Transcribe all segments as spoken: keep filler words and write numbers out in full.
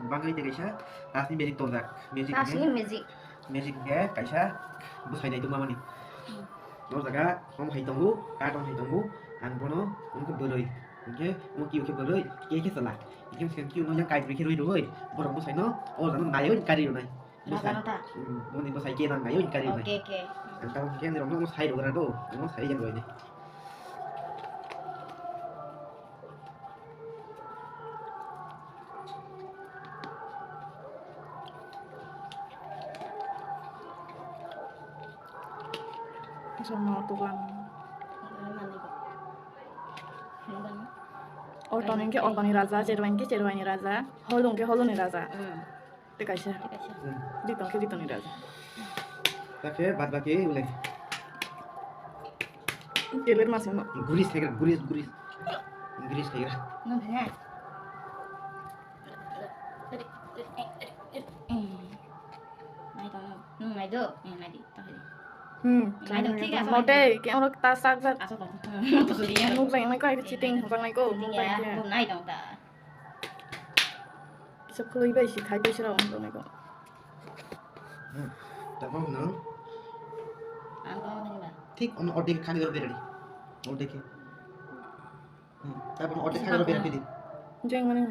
Bangwi tei kaisa tasni magic tongjak. Magic Tasni hwnkhe, magic. Magic hwnkhe kaisa bwsai nai tongma mani. Hmm. O jaga om hai tongo, card om hai tongo, ang bono wngkhe bwrwi. Hwnkhe omo Q khe bwrwi, K khe chwla. Hwnkhe swkang Q no yang kaibrwi khe rwi rwwi, borok bwsai no o jaga no naiwi kari rwnai. Bwsai. Raja no ta? Hmm, boni bwsai K nang naiwi kari rwnai. Okay, okay. Ang tabuk hwnkhe ani rok no omo sai rwgra do, omo sai yang rwinai. Sama tukang. Ortoni hwnkhe ortoni raja, cherwai hwnkhe cherwaini raja, holung hwnkhe holungni raja. Hmm. Tei kaisa. Tei kaisa. Hmm. Ditong khe ditongni raja. Takhe bad baki ulai. Teler masimo. Guris khaira, guris, guris. Guris khaira. Nung thanya. Nai tong, nung nai do, nai di, tong di. Hmm. Nai do, thik ase, nai do. Mote, ke oro ta sak sak. Asa tong. Hmm, to suri ya. Nuk jang nai ko, ai cheating, jang nai ko, cheating nuk jang ya, ke. Nai tong ta. Kisa khulwi bai si khai bai sira wng tongo. Hmm. Tabok no. Ang tong nang ba. Thik ono ordek khani oro beradi. Ordek khe. Hmm. Tabok no ordek khani oro beradi. Jeng mani.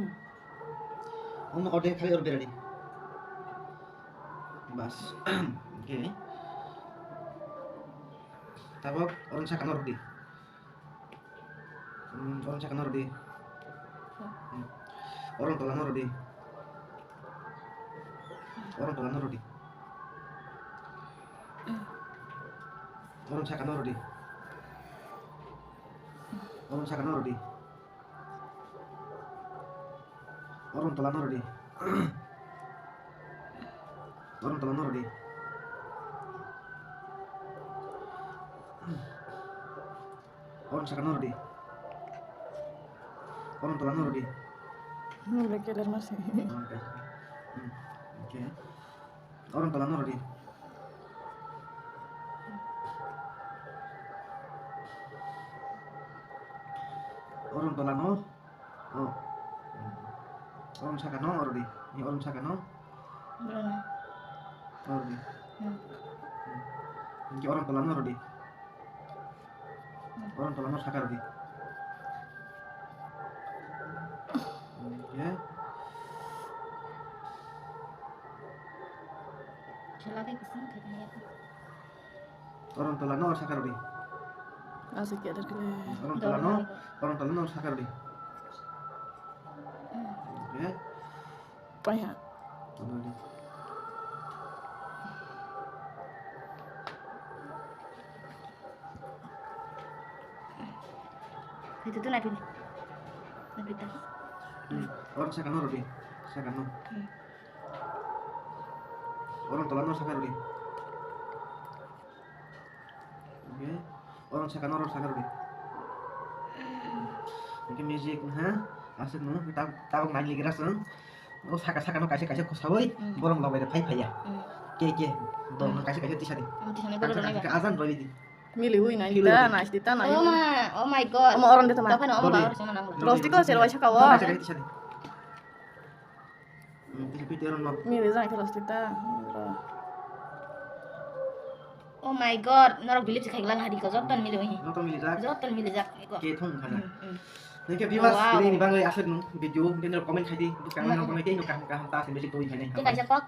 Ono ordek khani oro beradi. Bas. Okay. Tabok oron saka no rwdi. Hmm, oron saka no rwdi. Hmm. Oron tola no rwdi. Oron tola no rwdi. Oron saka no rwdi. Oron saka no rwdi. Oron tola no rwdi. Oron tola no rwdi. Oron saka no rwdi. Oron tola no rwdi. Nung le keler masi. Oron tola no rwdi. Oron tola no. Oh. Oron saka no rwdi. Ni oron saka no. Oron. Rwdi. Hmm. Ni oron tola no rwdi. Oron tola no saka rwdi. Ya. Chela ke kisam khaitani ya. Oron tola no saka rwdi. Asa kya dar kene. Oron tola no, oron tola no saka rwdi. Ya. Paiha. Itu tuh naipin. Naipin ta. Hmm. Orang saka no rodi. Saka no. Hmm. Orang tola no saka rodi. Oke. Orang saka no orang saka rodi. Oke, music ha. Asik no. Tab tab main lagi rasa. O saka saka no kaisa kaisa khosawoi, hmm, borok lobai rok phai phaiya. Hmm. Ke ke, dol no, hmm, kaisa kaisa tisadi. Hmm, tisani borok kaisa kaisa azan roi di. Mili hui nai ta, nai di ta, nai. Oh ma, oh my God. Omo oron de tama. Tokhan omo ba oron sima nang. Rosdi ko sero aisa kawo. Kaisa kaisa tisadi. Hmm, tisa piti oron no. Mili jang ke rosdi ta. Oh my God, norok believe se khaigwla hari ko, joton mili hui. Joton mili jak. Joton mili jak. Ke thong khana. Hmm, hmm. Thank you, viewers. Wow. Ini ni bangwi aswk nung video, ini comment khai di, bwskang nung comment khai di, kaham kaham ta aswk besi twi khai nai. Kaisa kok.